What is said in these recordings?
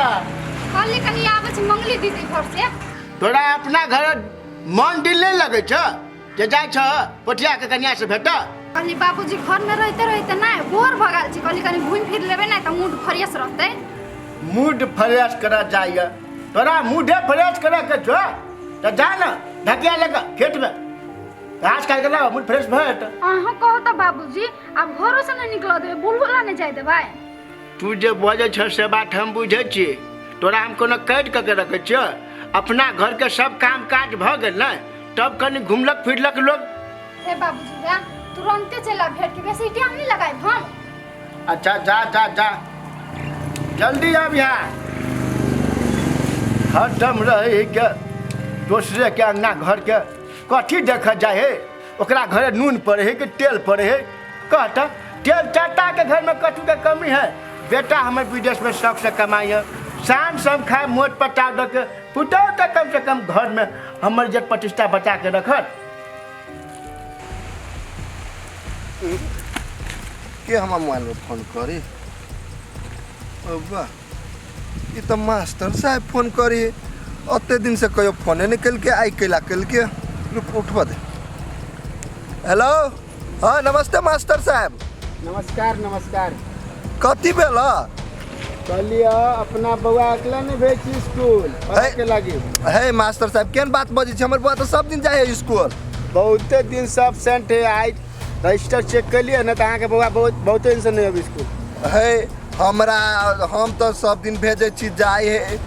छ? कहली कनी आबै छी मंगली दीदी घर से। तोरा अपना घर मन दिल नहीं लगे छ जे जाइ छ पोठिया के कन्या से भेट? कहली बाबूजी घर में रहते रहते ना बोर भऽ गेल छी, कहली कनी घूमि फिर लेबै ना तऽ मूड फ्रेश रहतै। मूड फ्रेश कर जाइए? तोरा मूडे फ्रेश करे के छो तऽ जा न ढकिया लगा खेत में घास काट के लाओ, मूड फ्रेश भऽ जेतौ। अहाँ कहो तऽ बाबूजी आब घरो से नहीं निकल देबै, बुलबुला नहीं जाय देबै। तू जे बजै छ से बात हम बुझै छियै। तोरा हम कोनो कैद कऽ के रखै छियौ? अपना घरके सब काम काज भऽ गेल ने तब कनि घुमलक फिरलक लोग। हे बाबूजी जा तुरंते चलि आब भेट के, बेसी टाइम नहीं लगायब हम। अच्छा जा जा जा, जल्दी आब। यहाँ हरदम रहे के दोसरे के अंगना घर के कथी देख जाए है? ओकरा घरे नून पड़े है कि तेल पड़े है? कह तऽ, तेल चाटा के घर में कथू के कमी है? बेटा हमर विदेश में शौक से कमाई है, शाम शाम खाए मोट पटा दऽ के पुतहु तऽ कम से कम घर में हमर इज्जत प्रतिष्ठा बचा के रखत। के हमरा मोबाइल में फोन करी? ओ वाह, ई तऽ मास्टर साहब फोन करी। ओते दिन से कहियो फोने नहीं केलके, आइ कैला केलके। रुक, उठबऽ दे। हेलो, हाँ नमस्ते मास्टर साहब। नमस्कार नमस्कार। कथी भेल? कहलिए अपना बौआ अकेला नहीं भेज छी स्कूल पढ़े के लागी। हे मास्टर साहब, केहन बात बजै छी? हमर बौआ तऽ सब दिन जाइ है स्कूल। बहुते दिन से एबसेंट है, आइ रजिस्टर चेक कलिए ने तऽ अहाँके बौआ बहुत बहुते दिन से नहीं अबै स्कूल। हे हमरा, हम तऽ सब दिन भेजै छी, जाइ है।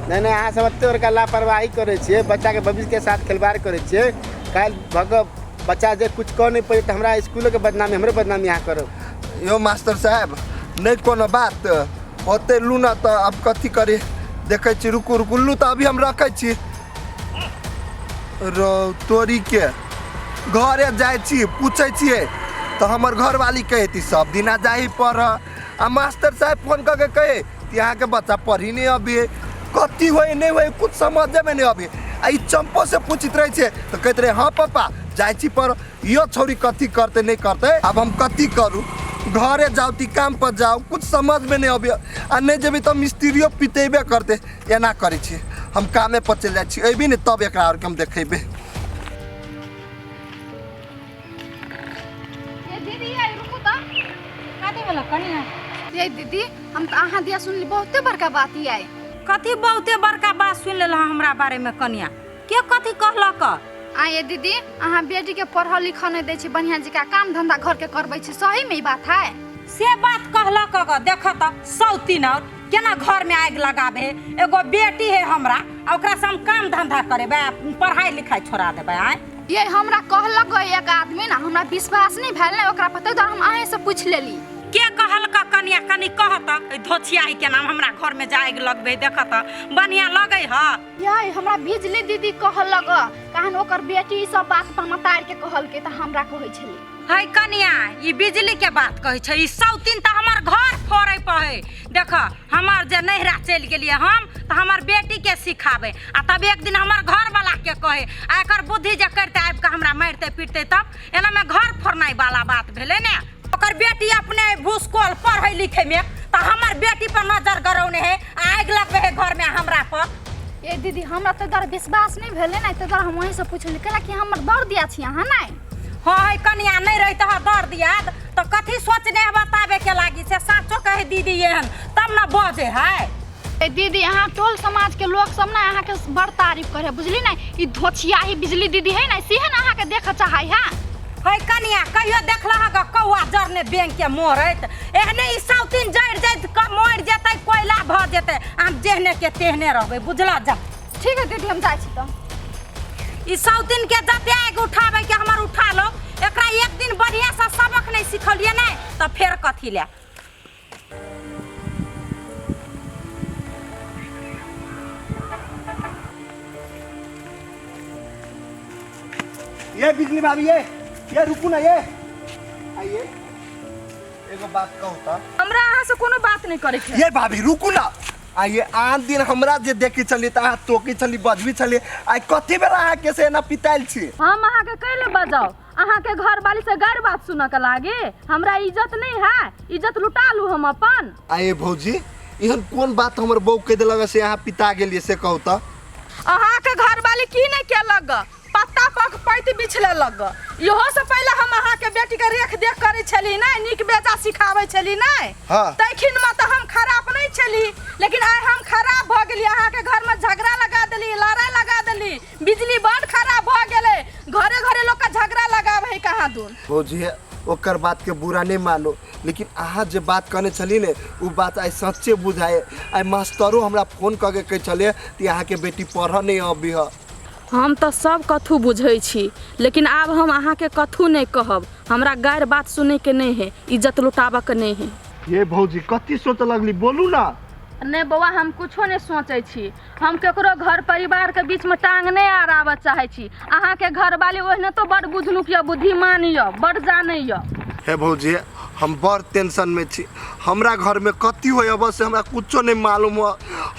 नहीं नहीं, अहाँ सब एते बड़का लापरवाही करै छियै, बच्चाके भविष्यके साथ खिलवाड़ करै छियै। काल्हि भऽ कऽ बच्चा जे कुछ कऽ नहीं पड़े तऽ हमरा स्कूलोके बदनामी, हमरो बदनामी अहाँ करब। यो मास्टर साहब, नहीं कोनो बात होते। लू ना तऽ अब कथी करी, देखै छी। रुकू रुकू, लू तऽ अभी हम रखै छी। रो तोरी के, घरे जाइ छी पूछै छियै तऽ हमर घरवाली कहती सब दिना जाही पढ़, आ मास्टर साहब फोन कऽ के कहे कि अहाँके बच्चा पढ़ी नहीं अभी। कथी होइ नहीं होइ कुछ समझेमे नहीं अभी। आ ई चंपो से पूछैत रहै छै तऽ कहैत रहै हाँ पापा जाइ छी पढ़। यो छौरी कथी करतै नहीं करतै? आब हम कथी करू? घरे जाउ कि काम पर जाउ, कुछ समझमे नहीं अबैए। आ नहीं जेबै तऽ मिस्त्रियो पिटेबे करतै। एना करै छी, हम कामे पर चलि जाइ छी, अयबी ने तब एकरा आरके हम देखेबै। ये दीदी आई रुकू तऽ। कथी भेल कनिया? ये दीदी, हम तऽ अहाँ दिया सुनली बहुते बड़का बात ई आई। कथी बहुते बड़का बात सुनि लेलह हमरा बारे में कनिया? के कथी कहलक? आ ये दीदी, अहाँ बेटी के पढ़ल लिखल नहीं दै छी, बढ़िया जकाँ काम धंधा घर के करबै छी, सही में ई बात है? से बात कहलक ग? देख तऽ सौतीन और केना घर में आगि लगाबे। एगो बेटी है हमरा आ ओकरा से हम काम धंधा करेबै आ पढ़ाई लिखाई छोड़ा देबै? आय ये हमरा कहलक ग एक आदमी ना, हमरा विश्वास नहीं भेल ने ओकरा पर, ताहि दुआरे हम अहें से पूछ लेली। के कहलक कनिया? कनि कह तऽ, एहि धोछियाही के नाम हमरा घर में जे आगि लगबे, देख तऽ बढ़िया लगै ह? ये हमरा बिजली दीदी कहलक कहन ओकर बेटी ई सब बात पर के कहलकै तऽ हमरा कहै छली। है कनिया, ई बिजली के बात कहै छै, ई सौतीन तऽ हमर घर फोड़ै पर है। देख, हमर जे नैहरा चलि गेलियै हम तऽ हमर बेटी के सिखाबै आ तब एक दिन हमर घरवाला के कहै आ एकर बुद्धि जे करितै आबि कऽ हमरा मारितै पीटतै, तब एनामे घर फोड़नाइ वाला बात भेलै ने। ओकर बेटी अपने भूसकोल पढ़ै लिखै में तऽ हमर बेटी पर नजर गरौने है आ आगि लगबै है घर में हमरा पर। ये दीदी, हमरा तऽ दर विश्वास नहीं भेलै ने, तऽ हम वहीं से पूछली, कहला कि हमर दर दिया छी अहाँ नहीं। हाँ है कनिया, नहीं रहते ह दर दियाद तो कथी सोचने है बताबे के लागी? से साचो कहे दीदी एहन तब न बजे है। ए दीदी, अहाँ टोल समाज के लोग सब ना अहाँ के बड़ तारीफ करे, बुझली ना? ई धोछियाही बिजली दीदी है ना, सीहे ना अहाँ के देख चाहे है। है कनिया, कहियो देखलह ग कौआ जरने बैंक के मोरैत? एहने ई सौतीन जरि जाइत क मरि जेतै, कोयला भऽ जेतै, हम जेहने के तेहने रहबै, बुझल? जा ठीक है दीदी, हम जाइ छी तऽ। ई सौतीन के जते आगि उठाबै के हमर उठा लो, एकरा एक दिन बढ़िया से सबक नहीं सिखलिए ने तऽ फेर कथी ले। ये बिजली भाभी, ये रुकू ना, ये आइए, एगो बात कहू तऽ। हमरा अहाँ से कोनो बात नहीं करे के। ये भाभी, रुकू ना। आइए आन दिन हमरा जे देखी छली तऽ अहाँ टोकी छली, बजबी छली, आइ कथी बेला अहाँके से एना पितायल छी? हम अहाँके कैले बजाओ? अहाँके घर वाली से गैर बात सुनऽ के लागे? हमरा इज्जत नहीं है? इज्जत लुटा लू हम अपन? आइए भौजी, एहन कोन बात हमर बहू कहि देलक से अहाँ पिता गेलियै से कहू तऽ। अहाँके घरवाली की नहि केलक ग, पत्ता पक पैत बिछ लेलक ग। इहो से पहिले हम अहाँके बेटीके रेख देख करै छली नहि, नीक बेजा सिखाबै छली नहि। हाँ। तैखिनमे तऽ हम खराब नहि छली, लेकिन आइ हम खराब भऽ गेली। अहाँके घरमे झगड़ा लगा देली, लड़ाइ लगा देली, बिजली बड्ड खराब भऽ गेलै, घरे घरे लोकके झगड़ा लगाबै है कहाँ दून। भौजी हे, ओकर बातके बुरा नहि मानू, लेकिन अहाँ जे बात कहने छली ने ओ बात आइ सच्चे बुझाए। आइ मास्टरो हमरा फोन कऽ के कहै छलै कि अहाँके बेटी पढ़ऽ नहि अबै हँ। हम तऽ सब कथू बुझै छी, लेकिन आब हम अहाँके कथू नहि कहब। हमरा गारि बात सुनैके नहि है, इज्जत लुटाबऽके नहि है। ये भौजी कथी सोचऽ लगली, बोलू ना। नहि बौआ, हम कुछो नहि सोचै छी। हम केकरो घर परिवारके बीचमे टांग नहि अड़ाबऽ चाहै छी। अहाँके घरवाली ओहिने तो बड़ बुझनुक यऽ, बुद्धिमान यऽ, बड़ जानै यऽ। हे भौजी, हम बड़ टेंशनमे छी। हमरा घरमे कथी होइ अब से हमरा कुछो नहि मालूम हो।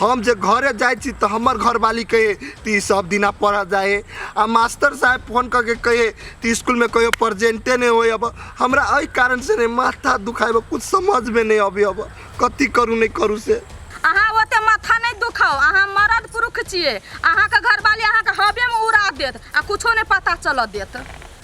हम जे घरे जाइ छी तऽ हमर घरवाली कहे कि ई सब दिना पढ़ऽ जाइ, आ मास्टर साहेब फोन कऽ के कहे कि इसकुलमे कहियो प्रेजेंटे नहि होइ अब। हमरा एहि कारणसँ नहि माथा दुखाइ, कुछ समझमे नहि अबै अब कथी करू नहि करू से। अहाँ ओते माथा नहि दुखाउ, अहाँ मरद पुरुख छियै। अहाँके घरवाली अहाँके हवेमे उड़ा देत आ कुछो नहि पता चलऽ देत।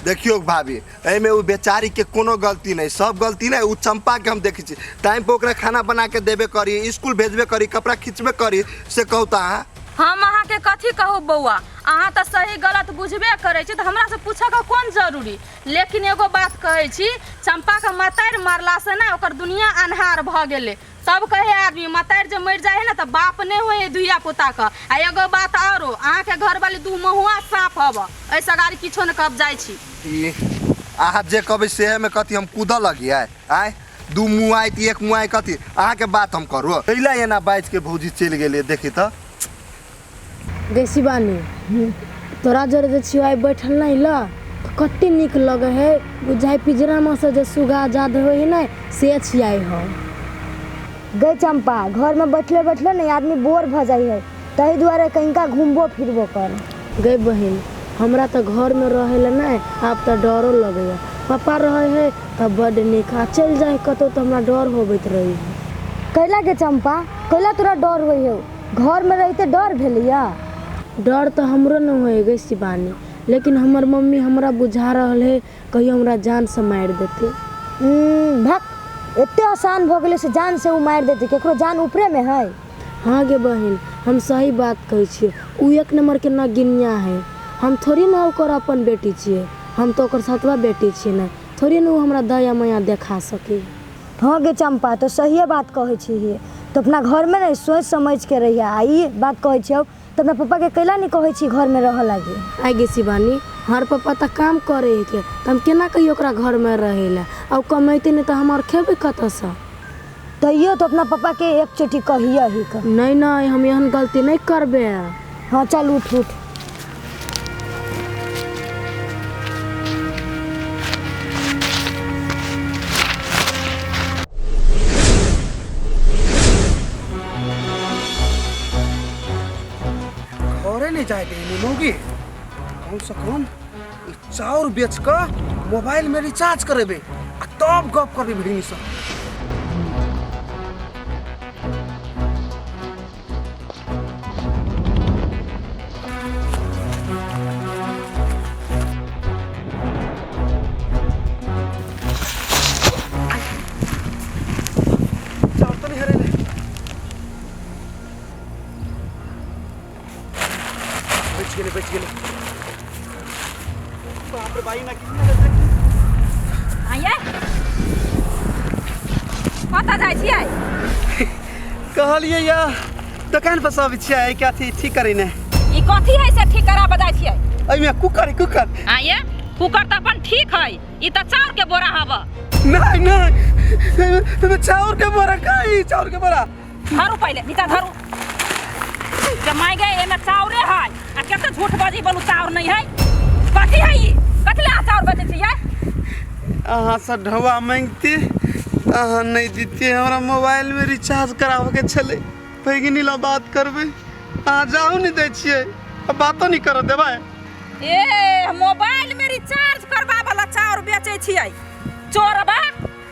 देखियौ भाभी, एहिमे ओ बेचारीके कोनो गलती नहि, सब गलती नहि ओ चंपाके। हम देखै छी टाइम पर ओकरा खाना बना के देबे करी, स्कूल भेजबे करी, कपड़ा खींचबे करी, से कहू तऽ अहाँ। हम अहाँके कथी कहू बौआ, अहाँ तऽ सही गलत बुझबे करै छी, तऽ हमरासँ पूछऽके कोन जरूरी। लेकिन एगो बात कहै छी, चंपाके मतारि मरलासँ ने ओकर दुनिया अन्हार भऽ गेलै। तब कहे आदमी मतारि जे मरि जाइ है ने तऽ बाप नहि होइ है धिया पुताके। आ एगो बात आरो, अहाँके घरवाली दू महुआ साँप हब, एहिसँ अगाड़ी किछो नहि कहब, जाइ छी। ई अहाँ जे कहबै सेहेमे कथी हम कूदऽ लगियै? आँय, दू मुँह कि एक मुँह कथी अहाँके बात हम करू? कैला एना बाजिके भौजी चलि गेलियै? देखी तऽ गे शिवानी, तोरा जरे जे छियो आइ बैठल नहि ल तऽ कते नीक लगै है। बुझाइ पिजरामे से जे सुगा आजाद होइ है ने से छियै हम। गै चंपा, घरमे बैठले बैठले ने आदमी बोर भऽ जाइ है, ताहि दुआरे कनिका घुमबो फिरबो कर। गै बहिन, हमरा तऽ घरमे रहै लए नहि आब तऽ डरो लगैए। पापा रहै है तऽ बड्ड नीक, आ चलि जाइ कतहु तऽ हमरा डर होबैत रहै है। कैला गे चंपा, कैला तोरा डर होइ हौ? घरमे रहिते डर भेलैया? डर तऽ हमरो नहि होइ गै शिवानी, लेकिन हमर मम्मी हमरा बुझा रहल है कहियो हमरा जानसँ मारि देतै। भक, एते आसान भऽ गेलै से जानसँ ओ मारि देतै? केकरो जान ऊपरेमे है? हाँ गे बहिन, हम सही बात कहै छियै। ओ एक नम्बरके नगिनिया है। हम थोड़ी ने ओकर अपन बेटी छियै, हम तऽ ओकर सतवा बेटी छियै ने, थोड़ी ने ओ हमरा दया माया देखा सकै। हाँ गे चंपा, तो सहिए बात कहै छी। तो अपना घरमे ने सोचि समझिके रहिए। आ ई बात कहै छियौ तऽ अपना पप्पाके कैला नहि कहै छी घरमे रहऽ लागी? आइ गे शिवानी, हमर पप्पा तऽ काम करै है, तऽ हम केना कहियो ओकरा घरमे रहै लए? आ ओ कमेतै नहि तऽ हम आओर खेबै कतऽसँ? तैयो तो अपना पप्पाके एक चोटी कहिए ही कऽ। नहि नहि, हम एहन गलती नहि करबै। हाँ चल, उठ उठ। घरे नहीं जाए दे मौगी। कम से कम ई चाउर बेच कऽ मोबाइल में रिचार्ज करेबे आ तब गप करबे भिड़नी से। चाउर तऽ नहीं हरेले। बच गेलै, बच गेलै। बाप रे भाई, ना किसी ने देख। आइए, कतऽ जाइ छियै? कहलियै या दोकान पर सब छियै के अथी ठीक करै ने। ई कथी है से ठीक कराबऽ जाइ छियै? एहिमे कुकर, कुकर। आइए, कुकर तऽ अपन ठीक है, ई तऽ चाउर के बोरा हब। नहीं नहीं, एहिमे चाउर के बोरा कहीं, चाउर के बोरा। धरू पहिले नीचा धरू। जमाइ गए, एहिमे चाउरे है आ कते झूठ बजी बोलू चाउर नहीं है। कथी है ई? कथी लए अहाँ चाउर बेचै छियै? अहाँ से ढौआ मांगती, अहाँ नहीं दीती। हमरा मोबाइल में रिचार्ज कराबे के छलै, भगिनी ला बात करबै, अहाँ जाहू नहीं दै छियै आ बातो नहीं करऽ देबै। ए, मोबाइल में रिचार्ज करबा वाला चाउर बेचै छियै चोरबा?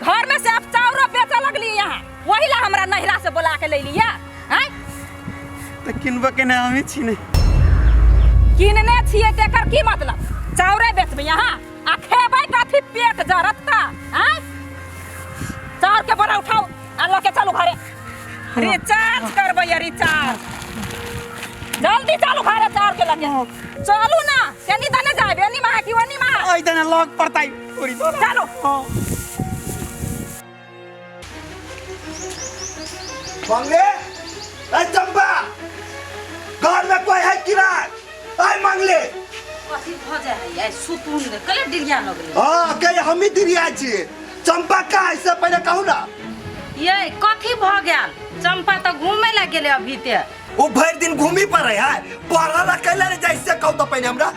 घर में से आप चाउरो बेचऽ लगली यहाँ, वही ला हमरा नहिरा से बोला के के ले लिया आँय? तऽ किनबो केने हमही छी ने। किनने छियै तऽ एकर की मतलब? चाउरे बेचबै अहाँ आ खेबै कथी? पेट जरत का आँय? चाउर के बोरा उठाउ आ लऽ के चलू घरे, रिचार्ज करबै या रिचार्ज। जल्दी चलू घरे, चाउर के लऽ के चलू ना। केनी दने जाबे, एनी महा कि ओनी महा? एहि दने लग पड़तै पूरी। चलू। हाँ। मंगले, ए चंपा, घर में कोई है कि ना? आय मंगले। कथी भऽ जाइ है आइ? सुतून दे कले डिरिया लगलै। हाँ के हम ही दिरिया छी। चंपा का इससे पहले कहू ना। ये कथी भऽ गेल? चंपा तऽ घूमे ला गेलै अभी ते। वो भरि दिन घूमी पर रहे है, पढ़ल ला कैला रे जाय से कहू तो पहले हमरा।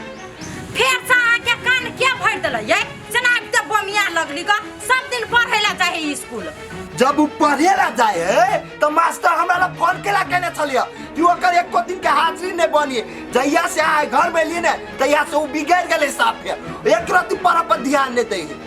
फेर से अहाँके कान के भरि देलै ये? सेना आबि तऽ बमिया लगली ग। सब दिन पढ़ै ला चाही स्कूल। जब वो पढ़े ला जाए है तो मास्टर हमरा ला फोन केला केने छलिए कि ओकर एको दिन के हाजिरी नहीं बनी। जहिया से आए घर में लिए ने तहिया से वो बिगड़ गेलै साफे, एक रत्ती पढ़ पर ध्यान नहीं दै है।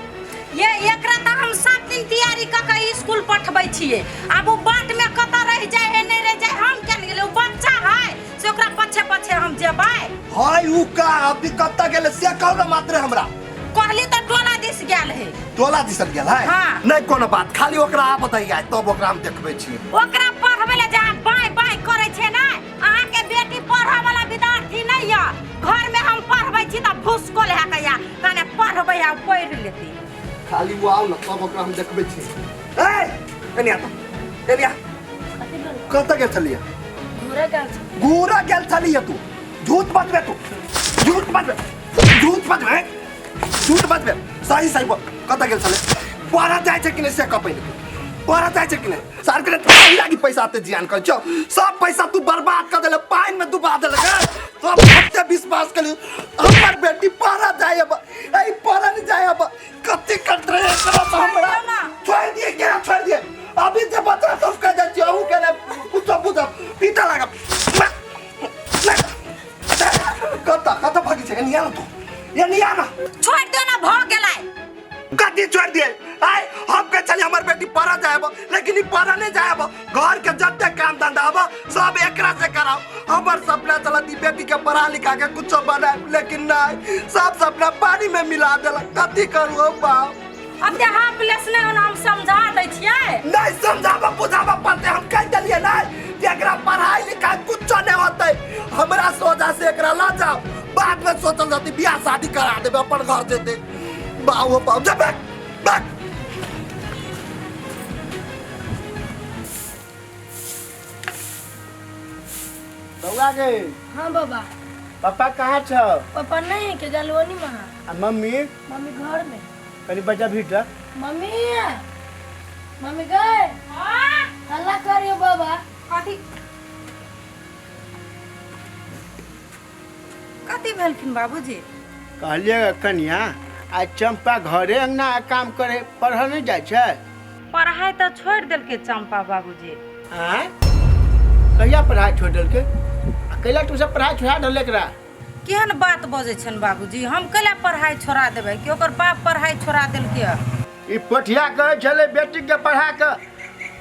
ये एकरा तऽ हम सब दिन तैयारी कऽ के स्कूल पठबै छियै, आब ओ बाट में कतऽ रहि जाइ है नहि रहि जाइ हम केना गेलै? ओ बच्चा है से ओकरा पछे पछे हम जेबै? हाय उ का अभी कतऽ गेलै से कहू ना मात्र हमरा। कहली तऽ टोला दिस गेल है। टोला दिसन गेल है? हाँ। नहीं कोनो बात, खाली ओकरा आबऽ दैया तब ओकरा हम देखबै छी। ओकरा पढ़बै लए जहाँ बाय बाय करै छै ने, अहाँके बेटी पढ़ऽ वाला विद्यार्थी नहि यऽ। घर में हम पढ़बै छी तऽ भुसकोल है कहिया तने पढ़बै आ पढ़ि लेतै। खाली वो आओ ना तब ओकरा हम देखबै छी। ए एने आ तो, एने आ। कतऽ गेल छलियै? घूरा गेल छलियै। घूरा गेल छलियै? तू झूठ बजबे, तू झूठ बजबे, झूठ बजबे, झूठ बजबे। सही सही बोल, कतऽ गेल छलै? पढ़ऽ जाइ छै कि नहि से कह पहिले। पढ़ऽ जाइ छै कि नहि? सार के लागी पैसा ते जियान कर छौ, सब पैसा तू बर्बाद कर देले, पानि में डुबा देले गे। सब कते विश्वास कली हमर बेटी पढ़ऽ जाय अब, ए पढ़ऽ नहीं जाय अब। कते करत रहे एकरा से हमरा छोड़ दिए, केना छोड़ दिए? अभी जे बच्चा सब कह जाइ छियै अहू के ने कुछो बुझब पीटा लागब। कतऽ कतऽ भागी छै? एनी आ ना तू, एनी आ ना। छोड़ि दियौ ना, भऽ गेलै। कथी छोड़ दिए? आय हम के चली हमर बेटी पढ़ऽ जायब, लेकिन ई पढ़ऽ नहीं जायब। घर के जते काम धंधा हब सब एकरा से कराओ। हमर सपना चलत ई बेटी के पढ़ा लिखा के कुछो बनाए, लेकिन नहीं, सब सपना पानी में मिला देलक। कथी करू हम बाप? अब जे अहाँ प्लेस नहि हो, हम समझा दै छियै। नहीं समझाबऽ बुझाबऽ पड़तै। हम कहि देलियै नहीं कि एकरा पढ़ाई लिखाई कुछो नहीं होतै। हमरा सोझा से एकरा ला जाओ, बाद में सोचल जतै, बियाह शादी करा देबै, अपन घर जेतै। बाप हो बाप, जा बैठ बैठ। बौआ गे। हाँ बाबा। पापा कहाँ छौ? पापा नहीं है के गलवनी महा। आ मम्मी? मम्मी घर में। कनी बच्चा भीतर। मम्मी, मम्मी गए। हल्ला करियो बाबा। कथी कथी भेलखिन बाबूजी? कहलियै कनिया, आइ चंपा घरे अंगना काम करे, पढ़ऽ नहीं जाइ छै? पढ़ाई तऽ छोड़ि देलकै चंपा बाबूजी। आँय, कहिया पढ़ाई छोड़ि देलकै? आ कैला तू सब पढ़ाई छोड़ा देलक एकरा? केहन बात बजै छनि बाबूजी, हम कैला पढ़ाई छोड़ा देबै कि ओकर बाप पढ़ाई छोड़ा देलकै? ई पोठिया कहै छलै बेटी के पढ़ा के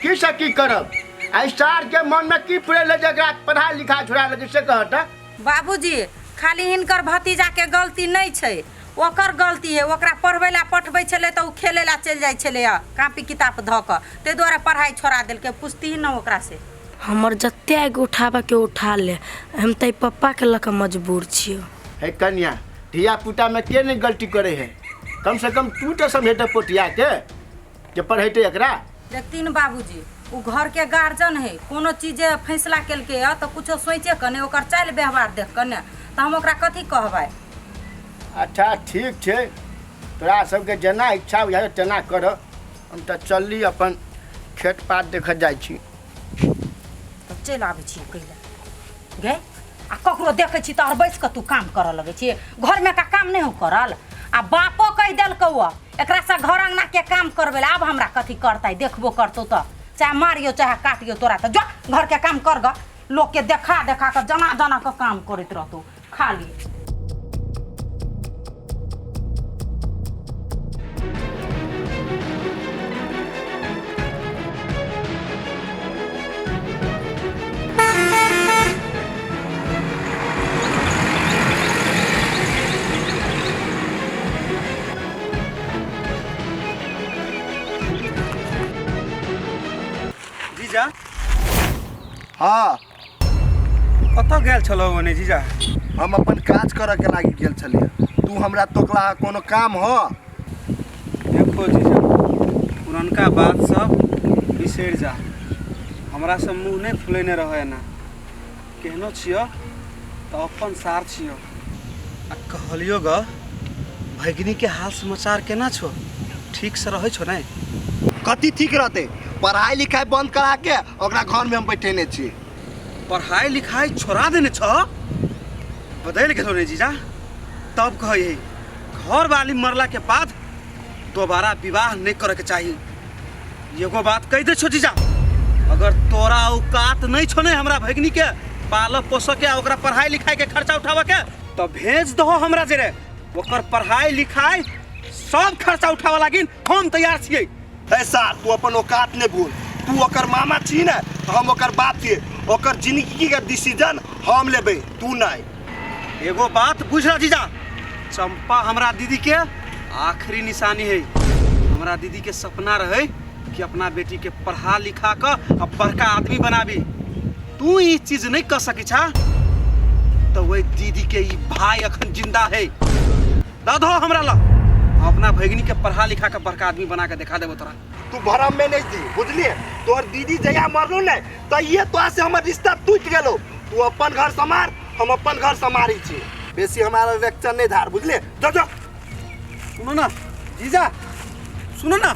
की से की करब, आ ई सार के मन में की पुरेलै जे एकरा पढ़ाई लिखाई छोड़ा देलकै से कहत। बाबूजी खाली हिनकर भतीजा के गलती नहीं छै, ओकर गलती है। ओकरा पढ़बै ला पठबै छलै तऽ ओ खेलै ला चलि जाइ छलै कापी किताब धऽ कऽ, ताहि दुआरे पढ़ाई छोड़ा देलकै। पुछती न ओकरा से। हमर जते आगि उठाबऽ के उठा ले, हम तऽ पप्पा के लऽ कऽ मजबूर छियौ। हे कन्या, धिया पुता में के नहीं गलती करे है, कम से कम तू तो समझेते पोटिया के जे पढ़ेते एकरा। देखती न बाबूजी, ओ घर के गार्जियन है, कोनो चीज फैसला केलकै हँ तऽ कुछो सोचे के ने, ओकर चालि व्यवहार देख के ने, तऽ हम ओकरा कथी कहबै? अच्छा ठीक छै, तोरा सबके जेना इच्छा बुझाइ तेना कर। हम तऽ चलली अपन खेत पात देखऽ जाइ छी। तब चलि आबै छी कैला गे? आ ककरो देखै छी तऽ आओर बैस कऽ तू काम करऽ लगै छी। घरमे का काम नहि हो करल? आ बापो कहि देलकौ एकरा से घर अंगना के काम करबै ला, आब हमरा कथी करतै? देखबो करतौ तऽ चाहे मारियो चाहे काटियो तोरा, तऽ जो घर के काम कर ग। लोक के देखा देखा कऽ जना जना कऽ काम करैत रहतौ खाली। जीजा। हाँ। कतऽ गेल छलहुँ ओने जीजा? हम अपन काज करऽ के लागी गेल छलियै, तू हमरा तोकला कोनो काम हो? देखो जीजा, पुरनका बात सब बिसरि जा, हमरा सब मुँह नहि फुलेने रह एना। केहनो छियौ तऽ अपन सार छियौ। आ कहलियो ग, भगिनी के हाल समाचार केना छौ? ठीक से रहै छौ ने? कथी ठीक रहते, पढ़ाई लिखाई बंद करा के ओकरा घर में हम बैठेने छी। पढ़ाई लिखाई छोड़ा देने छौ? बदलि गेलो ने जीजा। तब कहै घर वाली मरला के बाद दोबारा विवाह नहीं करे के चाही। एगो बात कह दे छो जीजा, अगर तोरा औकात नहीं छो ने हमरा भगिनी के पालऽ पोसऽ के आ ओकरा पढ़ाई लिखाई के खर्चा उठाबऽ के, तो भेज दहो हमरा जरे, ओकर पढ़ाई लिखाई सब खर्चा उठाबऽ लागिन हम तैयार छियै। हे सार, तू अपन औकात नहीं भूल, तू ओकर मामा छी ने तो हम ओकर बाप छियै, ओकर जिंदगी के डिसीजन हम लेबै, तू नहीं। एगो बात बुझ रहा जीजा, चंपा हमरा दीदी के आखिरी निशानी है। हमरा दीदी के सपना रहे कि अपना बेटी के पढ़ा लिखा कर अब बड़का आदमी बनाबी। तू ई चीज नहीं कर सकी छा तो वही दीदी के ई भाई अखन जिंदा है, दऽ दहो हमरा ला, हम अपना भगिनी के पढ़ा लिखा के बड़का आदमी बना के देखा देबो तोरा। तू भरम में नहीं दी, बुझलिए? तोहर दीदी जहिया मरलो ने तहिए तोरा से हमर रिश्ता टूट गेलो। तू अपन घर समार, हम अपन घर समारी छी, बेसी हमारा लेक्चर नहीं धार, बुझलिए? जा जा। सुनो ना जीजा, सुनो ना,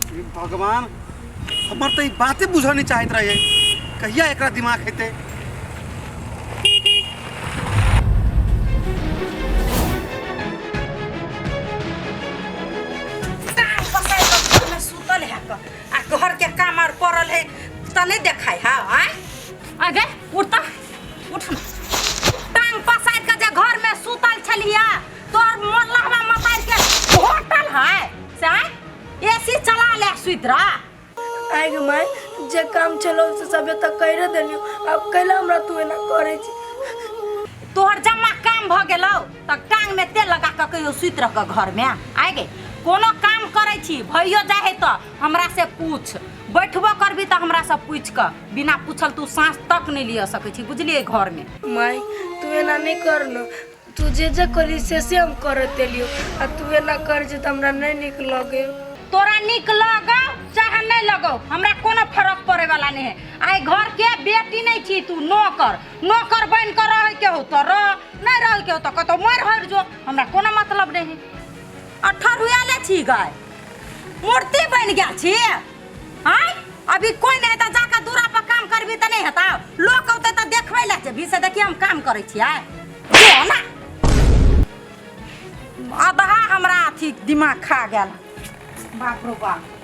हे भगवान, हमर तो ई बाते बुझऽ नहीं चाहत रहे, कहिया एकरा दिमाग हेतै। टांग पसारि कऽ घरमे सुतल है कऽ, आ घरके काम आर पड़ल है तऽ नहि देखाय है। आँय आगे उठ तऽ उठ ना। टांग पसारि कऽ जे घरमे सुतल छलियै, तोहर मोल्लहवा मतारि के होटल है से आँय एसी चला ले सुति रह। आइ गे माय, जे काम छलौ से सबे तऽ करि देलियौ, आब कैला हमरा तू एना करै छी? तोहर जमा काम भऽ गेलौ तऽ टांगमे तेल लगा कऽ कहियो सुति रह कऽ घरमे। आइ गे कोनो काम करै छी भइयो जाइ है तऽ हमरा से पूछ, बैठबो करबी तऽ हमरा से पूछि कऽ, बिना पूछल तू साँस तक नहि लिअ सकै छी, बुझलियै घरमे। माय तू एना नहि कर न, तू जे जे कहली से से हम करैत एलियौ, आ तू एना कर जे तऽ हमरा नहि नीक लगै। तोरा नीक लगौ चाहे नहि लगौ, हमरा कोनो फरक पड़ै वाला नहि है। आइ घर के बेटी नहि छी तू, नौकर नौकर बनि कऽ रहै के हो तऽ रह, नहि रहै के हो तऽ कतौ मरि हरि जो, हमरा कोनो मतलब नहि है। अठरुआले छी गाय, मूर्ति बनि गेल छी। आँय अभी कोइ नहि हेतै, जाकऽ दूरा पर काम करबी तऽ नहि हेतौ, लोक औतै तऽ देखबै लए जेबही से देखिए हम काम करै छियै। जो ना आधा हमरा अथी दिमाग खा गेल, बाप रो बाप।